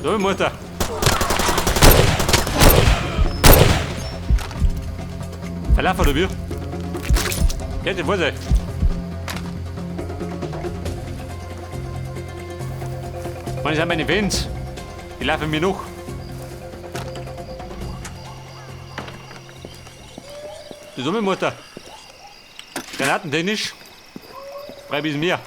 So, Mutter. Da laufen oder wie? Ja, das weiß ich. Wann sind meine Fans? Die laufen mir noch. Das ist Mutter. Granatentechnisch. Frei bis mir.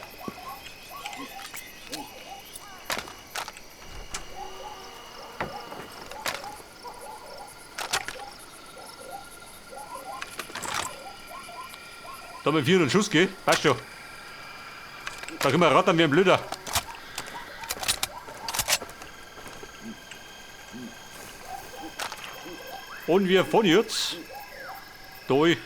Da haben wir 400 Schuss, gell? Passt schon. Da können wir rattern wie ein Blöder. Und wir fahren jetzt da. Und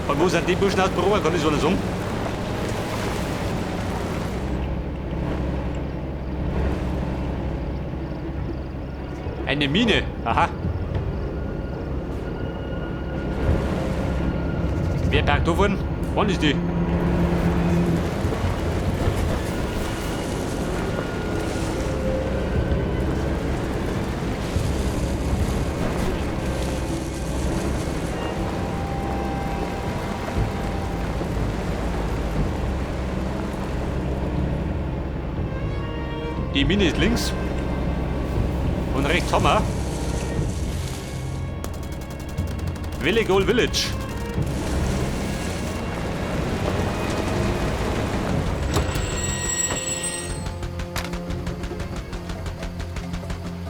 wo sind die Burschen aus Büro? Kann ich so nicht sagen. Eine Mine, aha. Wer parkt da vorne? Wann ist die? Die Mine ist links. Und rechts haben wir Wellygol Village.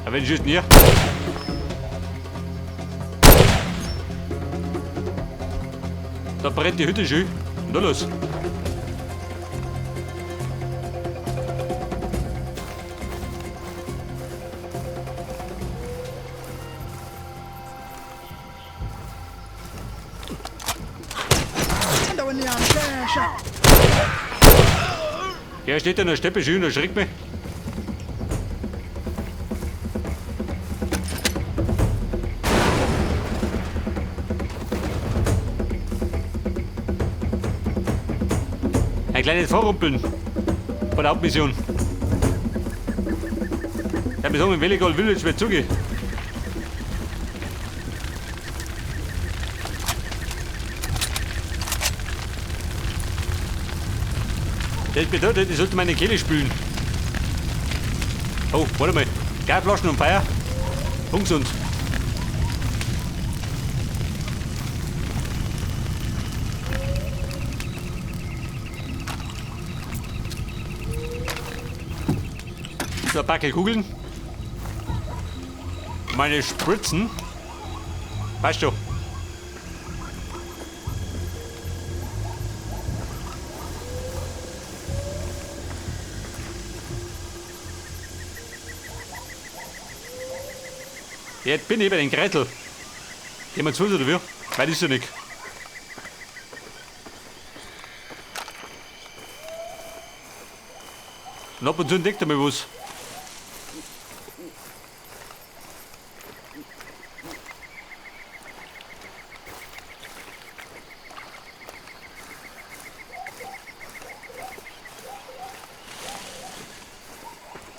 Aber wenn ich jetzt nicht. Da brennt die Hütte schön. Und da los. Ja, steht da in der Steppe schön und erschreckt mich. Ein kleines Vorrumpeln von der Hauptmission. Ja, wir sagen, im Wellygol Village wird zugehen. Das bedeutet, ich sollte meine Kehle spülen. Oh, warte mal. Gasflaschen und Feuer. Ungesund. So, ein paar Kugeln. Meine Spritzen. Weißt du. Jetzt bin ich bei den Gretel. Gehen wir zu oder wie? Weil ist ja nicht. Und ab und zu entdeckt er mal was.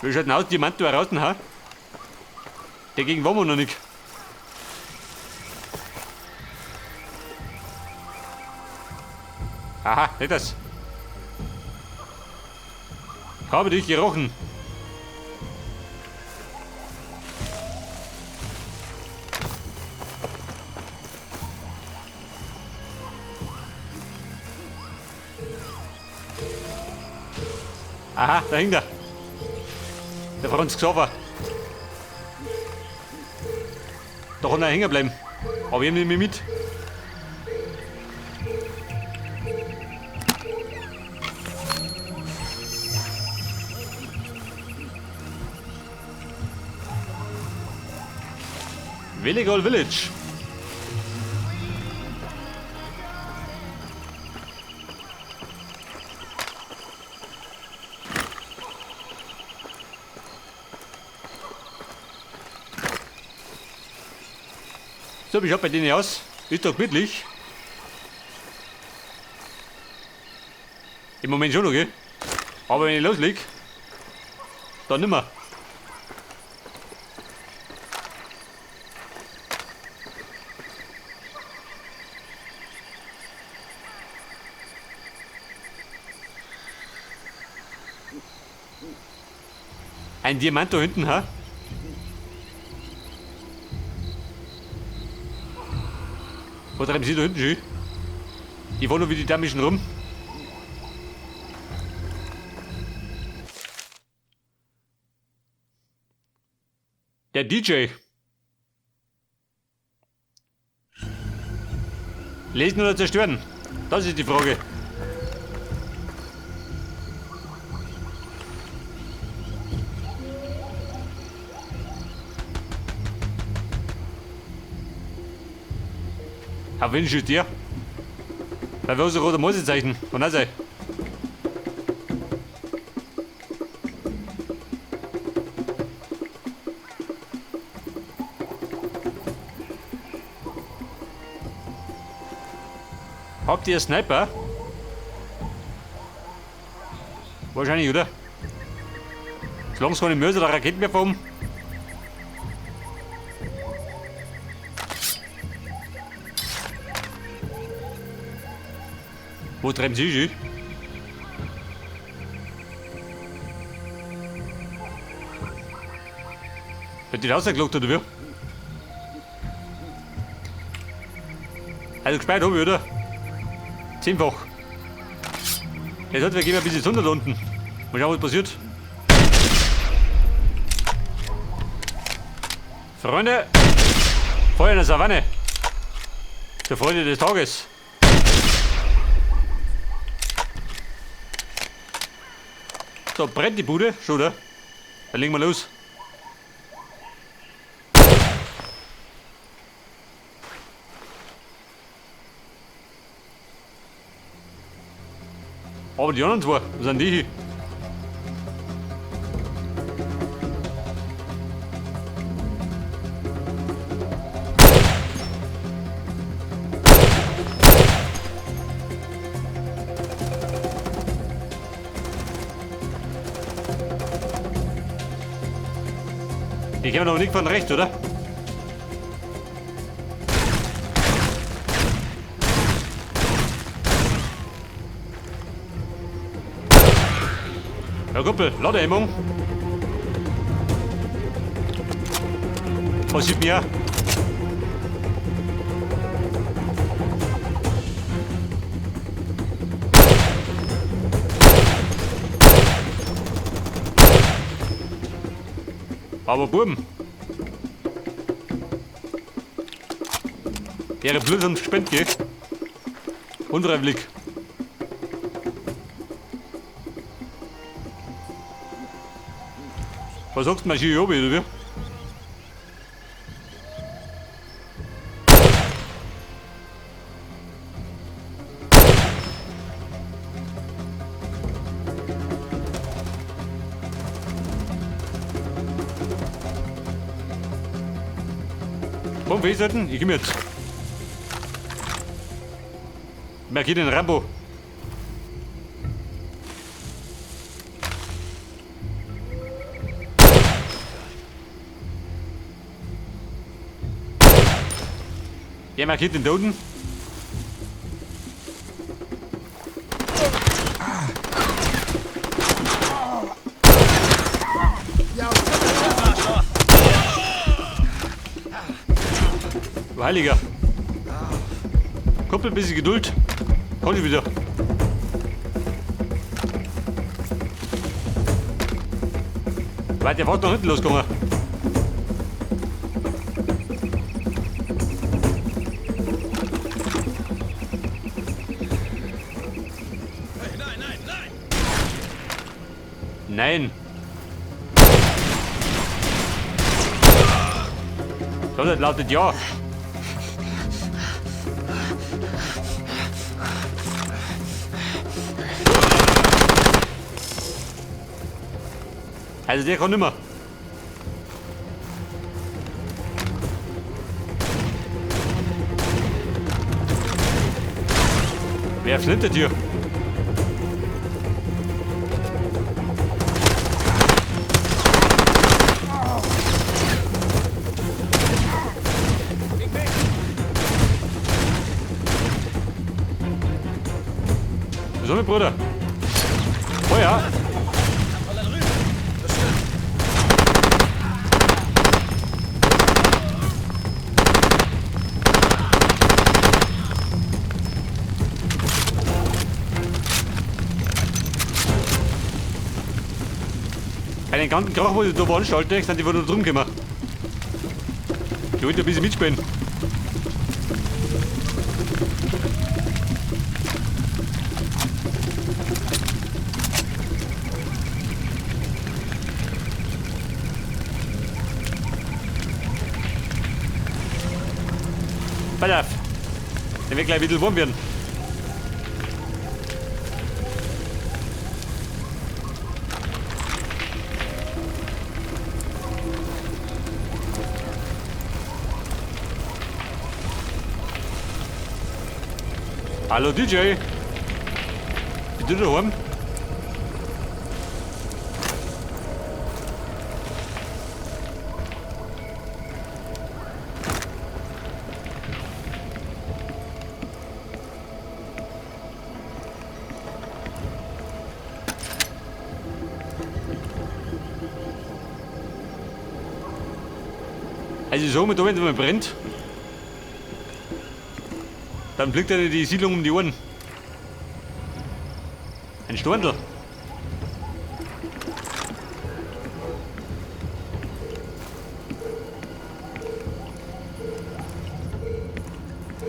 Wie schaut denn aus, Diamant da raus, ha? Dagegen waren wir noch nicht. Aha, nicht das. Habe dich gerochen. Aha, da hängt er. Der Franz Xaver. Da kann er hängen bleiben. Aber ich nehme mich mit. Wellygol Village. So, wie schaut bei denen aus? Ist doch gemütlich. Im Moment schon noch, gell? Aber wenn ich losleg, dann nimmer. Ein Diamant da hinten, ha? Wo treiben Sie da hinten schon? Die fahren noch wie die Damischen rum. Der DJ. Lesen oder zerstören? Das ist die Frage. Auf wen schießt der? Bei welcher roter Mäusezeichen? Kann auch sein. Habt ihr Sniper? Wahrscheinlich, oder? Solange es keine Mörser oder Raketen mehr fahren. Wo treiben Sie sich? Hat die rausgelockt oder wie? Also gespeichert habe ich, oder? Zehnfach. Jetzt hat wir gehen ein bisschen Sonne da unten. Mal schauen, was passiert. Freunde, Feuer in der Savanne. Zur Freude des Tages. So, brennt die Bude, schon, oder? Dann legen wir los. Aber die anderen zwei, wo sind die hier? Die kommen noch nicht von rechts, oder? Ja, Kumpel, Ladehemmung. Was sieht mir? Aber Buben. Ihre Blut und gespennt, gell? Unfreiwillig. Was sagst du, Maschine oben, oder wie? Komm, festhalten, ich komm jetzt. Markier den Rambo. Der markiert den Toten. Du Heiliger. Kumpel, ein bisschen Geduld. Komm schon wieder. Weiter, der fährt nach hinten losgegangen. Nein, nein, nein! Nein! Das lautet ja. Also der kann nimmer. Der flintet hier. So, mein Bruder. Oh ja. Einen ganzen Krach, wo ich da veranstalten, sind die von da drüben gekommen. Ich wollte ein bisschen mitspielen. Pass auf. Der wird gleich ein bisschen warm werden. Hallo DJ. Bist du daheim? Also so, mit da, wenn es mal brennt, dann fliegt er die Siedlung um die Ohren. Ein Storndl.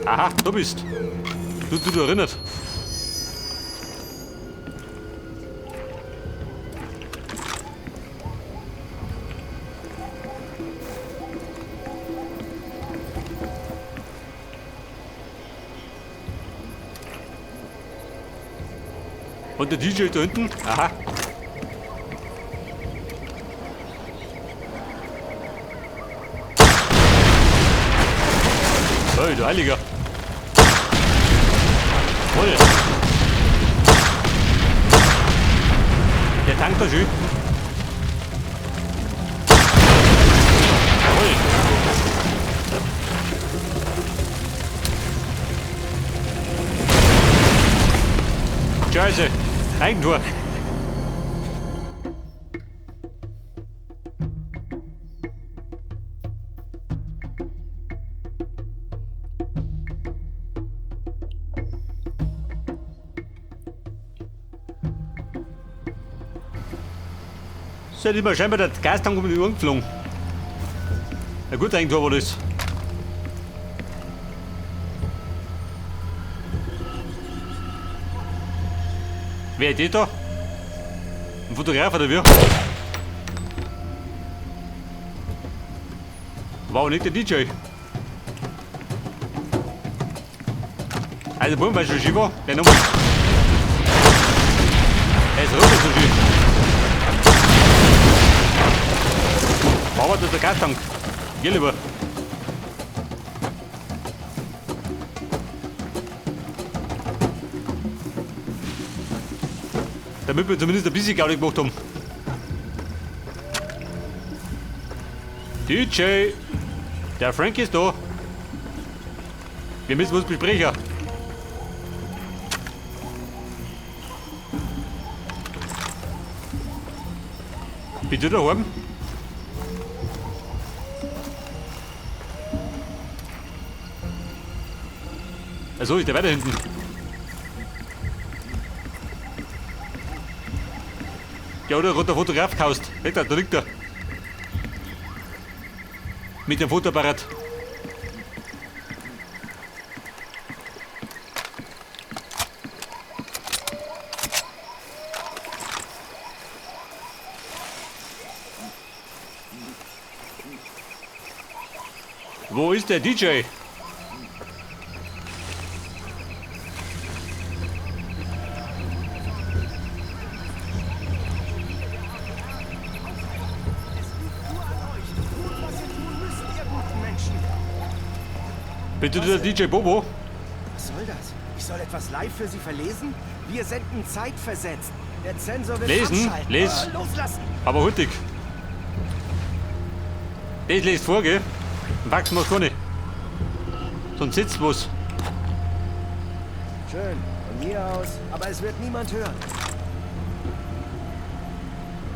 Aha, da bist du. Du erinnert. Und der DJ da hinten? Aha. Hey, du Heiliger. Voll. Der tankt da schön. Voll. Scheiße. Eigentor. So, ist mir scheinbar der Gastank um die Ohren geflogen. Ein guter Eigentor war das. Wer ist der da? Ein Fotograf oder wie? War auch nicht der DJ. Also, Buben, weißt du, schon war? Der nochmal. Er ist runter so schön. Aber das ist der Gastank. Geh lieber. Damit wir zumindest ein bisschen Gaudi gemacht haben. DJ! Der Frank ist da. Wir müssen was besprechen. Bist du daheim? Achso, ist der weiter hinten. Ja, oder hat der Fotograf gehaust. Da liegt er. Mit dem Fotoapparat. Wo ist der DJ? Bitte der DJ Bobo? Was soll das? Ich soll etwas live für Sie verlesen? Wir senden zeitversetzt. Der Zensor wird Lesen? abschalten. Les. Loslassen! Aber hurtig. Das liest vor, gell? Wachsen muss gar nicht. Sonst sitzt was. Schön, von mir aus, aber es wird niemand hören.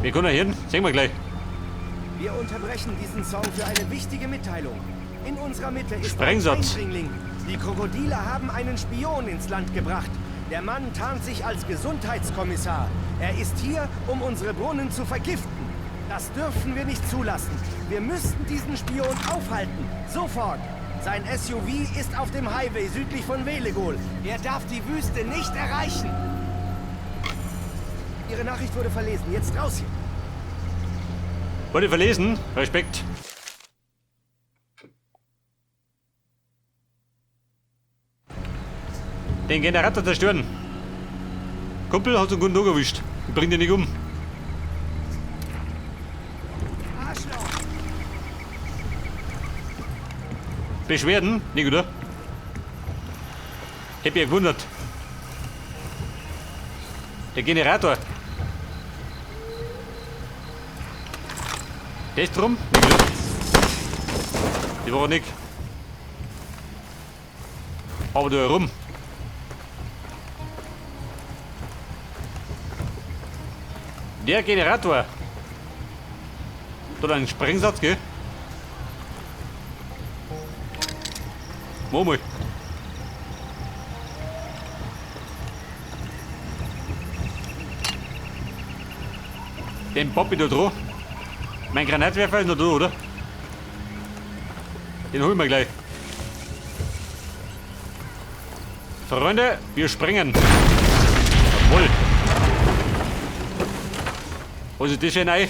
Wir können hören, sehen wir gleich. Wir unterbrechen diesen Song für eine wichtige Mitteilung. In unserer Mitte ist Sprengsatz. ein Eindringling. Die Krokodile haben einen Spion ins Land gebracht. Der Mann tarnt sich als Gesundheitskommissar. Er ist hier, um unsere Brunnen zu vergiften. Das dürfen wir nicht zulassen. Wir müssen diesen Spion aufhalten. Sofort. Sein SUV ist auf dem Highway südlich von Velegol. Er darf die Wüste nicht erreichen. Ihre Nachricht wurde verlesen. Jetzt raus hier. Wurde verlesen? Respekt. Den Generator zerstören. Kumpel hat einen guten Tag erwischt. Ich bring den nicht um. Arschloch! Beschwerden? Nicht, oder? Hätte mich ja gewundert. Der Generator. Der ist drum? Nicht, oder? Die war nicht. Aber da herum. Der Generator. Da ein Sprengsatz, gell? Mach mal. Den Papi da dran. Mein Granatwerfer ist noch da, oder? Den holen wir gleich. Freunde, wir springen. Jawohl. Was ist das für ein Ei?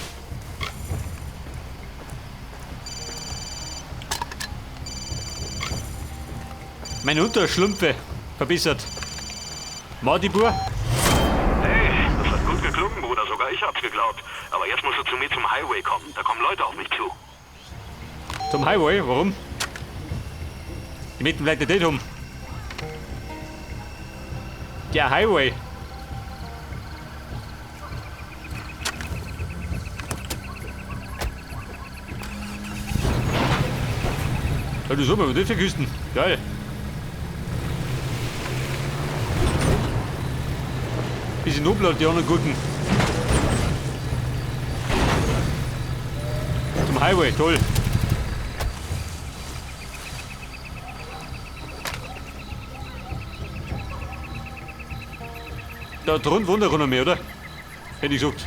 Meine Unterschlümpfe verbessert. Martibur. Hey, das hat gut geklungen, Bruder. Sogar ich hab's geglaubt. Aber jetzt musst du zu mir zum Highway kommen. Da kommen Leute auf mich zu. Zum Highway? Warum? Die möchten vielleicht nicht um. Der Highway. Ja, du super, was ist das für Küsten? Geil. Bisschen nobler, die anderen Gurken. Zum Highway, toll. Da drunten wohnt er mehr, oder? Hätte ich gesagt.